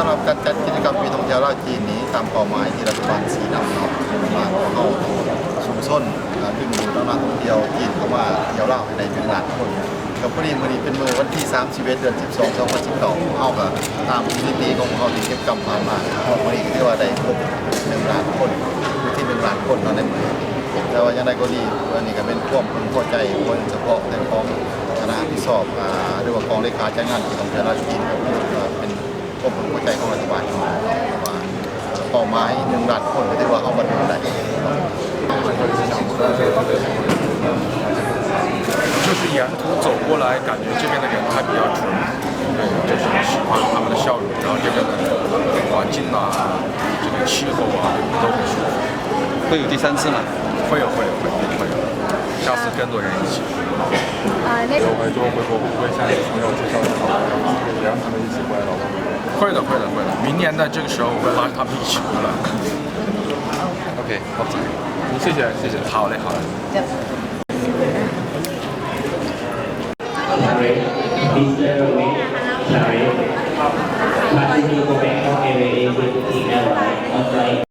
ສຳລັບການຈັດກິດຈະກຳປີທ່ອງທ່ຽວລາວ-ຈີນນີ້ ຕາມເປົ້າໝາຍທີ່ລັດຖະບານຊີ້ນຳເນາະ ວ່າພວກເຮົາຊຸມຊົນ ອ່າ ດຶງດູດເອົານັກທ່ອງທ່ຽວຈີນເຂົ້າມາທ່ຽວລາວໃຫ້ໄດ້ໜຶ່ງລ້ານຄົນ. ກໍພໍດີມື້ນີ້ເປັນມື້ວັນທີສາມສິບເອັດ ເດືອນສິບສອງ ສອງພັນສິບເກົ້າ ພວກເຮົາກໍຕາມສະຖິຕິຂອງພວກເຮົາທີ່ເກັບກຳຜ່ານມາ ຮອດມື້ນີ້ກໍຖືວ່າໄດ້ຄົບໜຶ່ງລ້ານຄົນ ຢູ່ທີ່ໜຶ່ງລ້ານຄົນເນາະໃນມື້ນີ້. ແຕ່ວ່າຢ່າງໃດກໍດີ ອັນນີ້ກໍເປັນຄວາມເພິ່ງພໍໃຈໂດຍສະເພາະແຕ່ຂອງຄະນະຮັບຜິດຊອບ ອ່າ ຫຼືວ່າກອງເລຂາຈັດງານປີທ່ອງທ່ຽວລາວ-ຈີນ ກໍເປັນ ຄວາມເພິ່ງພໍໃຈຂອງລັດຖະບານຂອງເຮົາ ວ່າເປົ້າໝາຍໜຶ່ງລ້ານຄົນ ກໍຖືວ່າເຮົາບັນລຸໄດ້. 就是沿途走过来，感觉这边的人还比较淳朴，对，就是喜欢他们的笑容，然后这边的环境啊，这个气候啊，都很舒服。会有第三次吗？会有，会有，会有，会有，下次跟多人一起。啊，那个，有回，就回国会不会像你朋友介绍的，也让他们一起过来老挝旅游？会的，会的，会的。明年的这个时候，我会拉他们一起过来。OK，好，谢谢，谢谢。好嘞，好嘞。Sorry, Mister Wei, sorry. Passenger for Bangkok Airways A T C L on flight